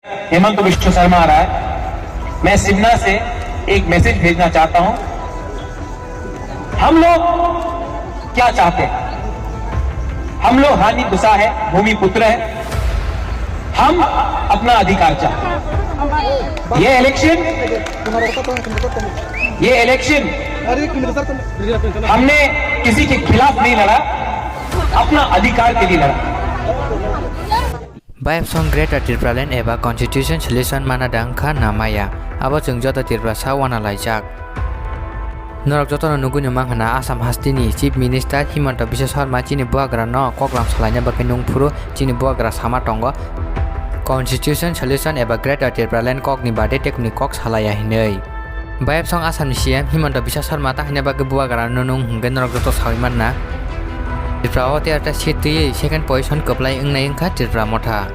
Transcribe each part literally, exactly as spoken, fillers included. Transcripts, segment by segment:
हेमंत विश्व शर्मा आ रहा है। मैं शिमला से एक मैसेज भेजना चाहता हूं। हम लोग क्या चाहते हैं? हम लोग हानि गुसा है, भूमि पुत्र है। हम अपना अधिकार चाहते हैं। ये इलेक्शन, ये इलेक्शन हमने किसी के खिलाफ नहीं लड़ा, अपना अधिकार के लिए लड़ा। Bayapsong Greater Tipraland eba Constitution Solution mana da wngkha na maya, abo chwng joto Tiprasa uanalaijak. Norok jotono nugwino mankha na Assam hasteni Chief Minister Himanta Biswa Sarma chini bubagrano koklam salaina bagwi nungphuru chini bubagra sama tongo Constitution Solution eba Greater Tipraland kokni baade tekwni kok salaiya hinwi. Bayapsong Assam ni C M Himanta Biswa Sarma ta hwnna bagwi bubagra no nung hwnkhe norok joto sawi manna. Tripura o tei ata seat twiwi second position kwplai wngnai wngkha Tripura Motha.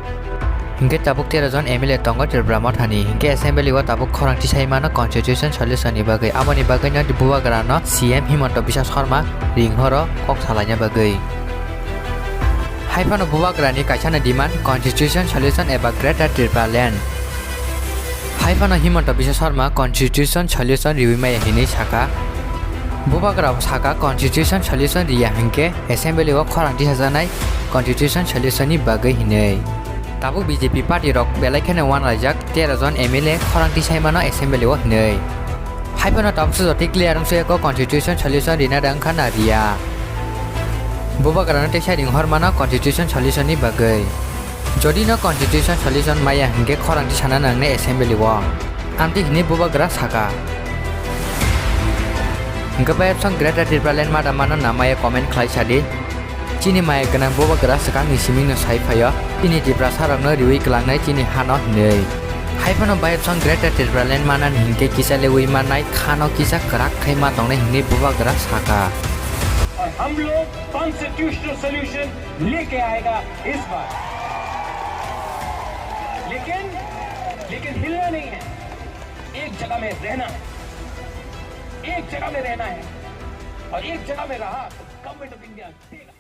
Hwnkhe tabuk tero jon M L A tongo Tripura Motha ni, hwnkhe assembly o tabuk khorang tisai mano constitution solution ni bagwi, aboni bagwi no bubagra no C M Himanta Biswa Sarma ringhoro kok salaina bagwi. Hai phano bubagra ni kaisa no demand constitution solution eba Greater Tripura Land. Hai phano Himanta Biswa Sarma constitution solution riwi maya hinwi saka. Bubagra bo saka constitution solution riya hinkhe assembly o khorang tisajaknai constitution solution ni bagwi hinwi. Tabuk B J P party rok belai kheno uanalaijak tero jon M L A khorang tisai mano assembly o hinwi. Hai phano tabuk sujati clear wngsuya ko constitution solution rina da wngkha na riya. Bubagra no teisa ringhor mano constitution solution ni bagwi. Jodi no constitution solution maya hinkhe khorang tisana nangnai assembly o. Amtwi hinwi bubagra saka. Hwnkhe Bayapsong Greater Tipraland mada mano na maya comment khlai sadi. Chini maya gwnang bubagra swkangni simingno sai phaio, chini Tiprasarokno riwi kwlangnai chini hano hinwi. Hai phano Bayapsong Greater Tipraland manani hinkhe kisa lewi mannai khano kisa kwrak khai ma tongnai hinwi bubagra saka. और हम लोग constitutional solution लेके आएगा इस बार। लेकिन, लेकिन हिलना नहीं है, एक जगह में रहना है, एक जगह में रहना है, और एक जगह में रहा तो गवर्नमेंट ऑफ इंडिया देगा।